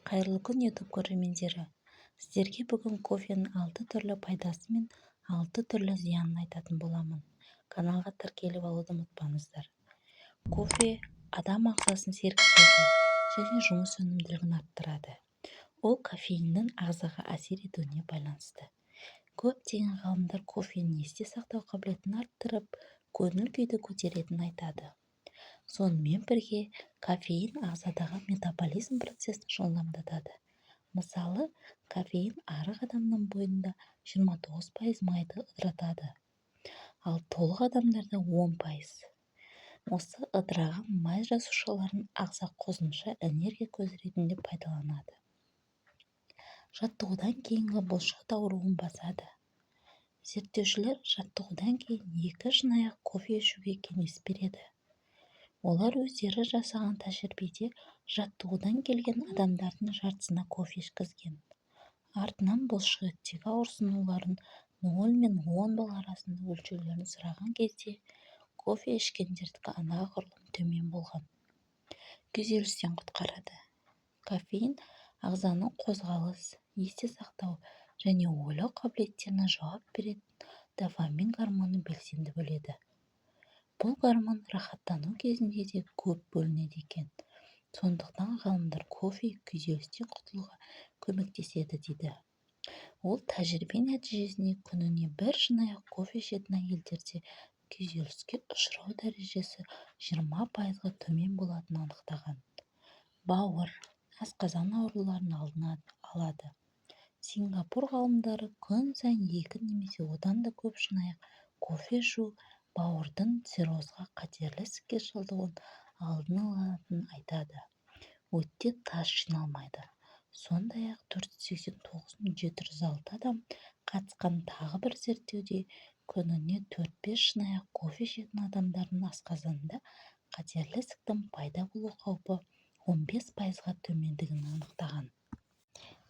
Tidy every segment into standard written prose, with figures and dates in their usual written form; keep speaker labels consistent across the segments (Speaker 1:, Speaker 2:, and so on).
Speaker 1: Қайырлы күн, YouTube көрермендері! Сіздерге бүгін кофенің 6 түрлі пайдасы мен 6 түрлі зиянын айтатын боламын. Каналға тіркеліп алуды ұмытпаңыздар. Кофе адам ағзасын сергітеді және жұмыс өнімділігін арттырады. Ол кофеиннің ағзаға әсер етуіне байланысты. Көптеген ғалымдар кофенің есте сақтау қабілетін арттырып, көңіл-күйді көтеретінін айтады. Сонымен бірге кофеин ағзадағы метаболизм процесін жылдамдатады. Мысалы, кофеин арық адамның бойында 29% майды ыдыратады, ал толық адамдарда 10%. Осы ыдыраған май жасушаларын ағза қосымша энергия көзі ретінде пайдаланады. Жаттығудан кейінгі бұлшықет ауруын басады. Зерттеушілер жаттығудан кейін 2 шыныаяқ кофе ішуге кеңес береді. Олар өздері жасаған тәжірибеде жаттығудан келген адамдардың жартысына кофе ішкізген. Артынан бұлшықеттегі ауырсынуларын 0 мен 10 балл арасында өлшеулерін сұраған кезде, кофе ішкендердікі анағұрлым төмен болған. Күйзелістен құтқарады. Кофеин ағзаның қозғалыс, есте сақтау және ойлау қабілеттеріне жауап беретін дофамин гормонын белсенді бөледі. Бұл гормон рахаттану кезінде де көп бөлінеді екен. Сондықтан ғалымдар кофе күйзелістен құтылуға көмектеседі дейді. Ол тәжірибе нәтижесінде күніне бір шыныаяқ кофе ішетін әйелдерде күйзеліске ұшырау дәрежесі 20%-ға төмен болатынын анықтаған. Бауыр, асқазан ауруларының алдын алады. Сингапур ғалымдары күн сайын 2 немесе одан да көп шыныаяқ кофе ішу бауырдың циррозға, қатерлі ісікке шалдығуының алдын алатынын айтады. Өтте тас жиналмайды. Сондай-ақ 489 706 адам қатысқан тағы бір зерттеуде күніне 4-5 шыныаяқ кофе ішетін адамдардың асқазанында қатерлі ісіктің пайда болу қаупі 15%-ға төмендігін анықтаған.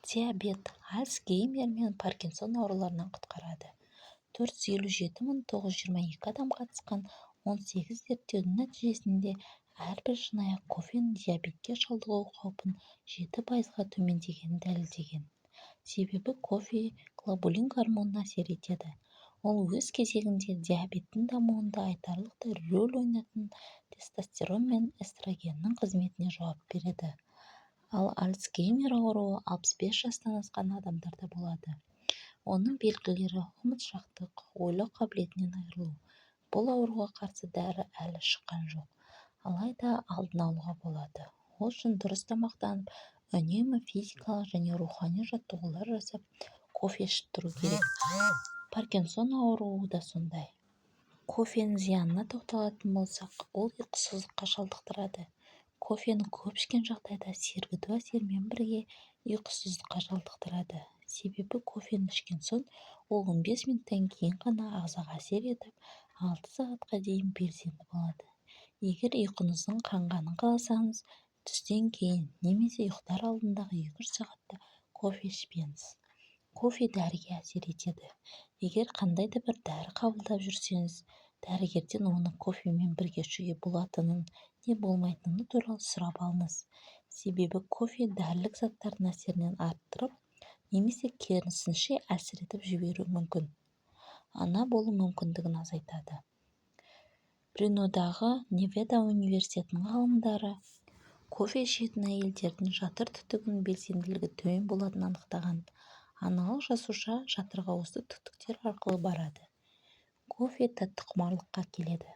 Speaker 1: Диабет, Альцгеймер мен Паркинсон ауруларынан құтқарады. 457 922 адам қатысқан 18 зерттеудің нәтижесінде әрбір шыныаяқ кофенің диабетке шалдығу қаупін 7%-ға төмендегенін дәлелдеген. Себебі кофе глобулин гормонына әсер етеді. Ол өз кезегінде диабеттің дамуында айтарлықтай рөл ойнайтын тестостерон мен эстрогеннің қызметіне жауап береді. Ал Альцгеймер ауруы 65 жастан асқан адамдарда болады. Оның белгілері: ұмытшақтық, ойлау қабілетінен айырылу. Бұл ауруға қарсы дәрі әлі шыққан жоқ. Алайда алдын алуға болады. Ол үшін дұрыс тамақтанып, үнемі физикалық және рухани жаттығулар жасап, кофе ішіп тұру керек. Паркинсон ауруы да сондай. Кофенің зиянына тоқталатын болсақ, ол ұйқысыздыққа шалдықтырады. Кофені көп ішкен жағдайда сергіту әсерімен бірге ұйқысыздыққа шалдықтырады. Себебі кофені ішкен соң ол 15 минуттан кейін ғана ағзаға әсер етіп, 6 сағатқа дейін белсенді болады. Егер ұйқыңыздың қанғанын қаласаңыз, түстен кейін немесе ұйықтар алдындағы 2-3 сағатта кофе ішпеңіз. Кофе дәріге әсер етеді. Егер қандай да бір дәрі қабылдап жүрсеңіз, дәрігерден оны кофемен бірге ішуге болатынын не болмайтыны туралы сұрап алыңыз. Себебі кофе дәрілік заттардың әсерінен арттырып немесе керісінше әлсіретіп жіберуі мүмкін. Ана болу мүмкіндігін азайтады. Ренодағы Невада университетінің ғалымдары кофе ішетін әйелдердің жатыр түтігінің белсенділігі төмен болатынын анықтаған. Аналық жасуша жатырға осы түтіктер арқылы барады. Кофе тәтті құмарлыққа әкеледі.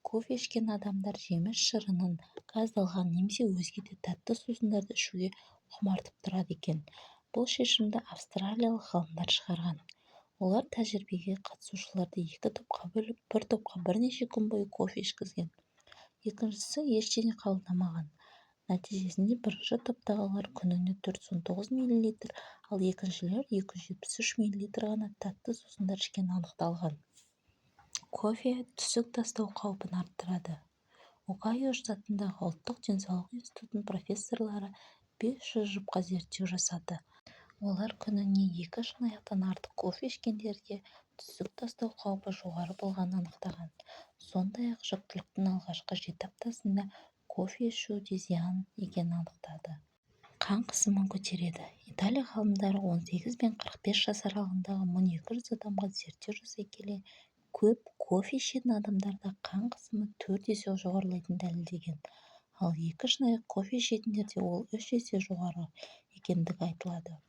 Speaker 1: Кофе ішкен адамдар жеміс шырынын, газдалған немесе өзге де тәтті сусындарды ішуге құмартып тұрады екен. Бұл шешімді австралиялық ғалымдар шығарған. Олар тәжірибеге қатысушыларды екі топқа бөліп, бір топқа бірнеше күн бойы кофе ішкізген. Екіншісі ештеңе қабылдамаған. Нәтижесінде бірінші топтағылар күніне 419 мл, ал екіншілер 273 мл ғана тәтті сусындар ішкені анықталған. Кофе түсік тастау қаупін арттырады. Огайо штатындағы ұлттық денсаулық институтының профессорлары 500 жұпқа зерттеу жасады. Олар күніне 2 шыныаяқтан артық кофе ішкендерде түсік тастау қаупі жоғары болғанын анықтаған. Сондай-ақ жүктіліктің алғашқы 7 аптасында кофе ішу де зиян екенін анықтады. Қан қысымын көтереді. Италия ғалымдары 18 бен 45 жас аралығындағы 1200 адамға зерттеу жасай келе, көп кофе ішетін адамдарда қан қысымы 4 есе жоғарылайтынын дәлелдеген. Ал 2 шыныаяқ кофе ішетіндерде ол 3 есе жоғары екендігі айтылады.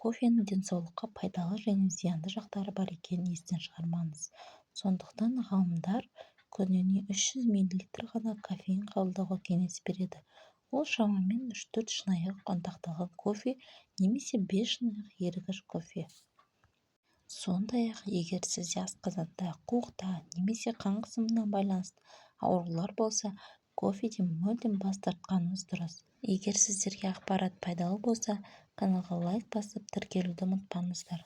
Speaker 1: Кофенің денсаулыққа пайдалы және зиянды жақтары бар екенін естен шығармаңыз. Сондықтан ғалымдар күніне 300 мл ғана кофеин қабылдауға кеңес береді. Ол шамамен 3-4 шыныаяқ ұнтақталған кофе немесе 5 шыныаяқ ерігіш кофе. Сондай-ақ, егер сізде асқазанда, қуықта немесе қан қысымына байланысты аурулар болса, кофеден мүлдем бас тартқаныңыз дұрыс. Егер сіздерге ақпарат пайдалы болса, каналға лайк басып, тіркелуді ұмытпаңыздар.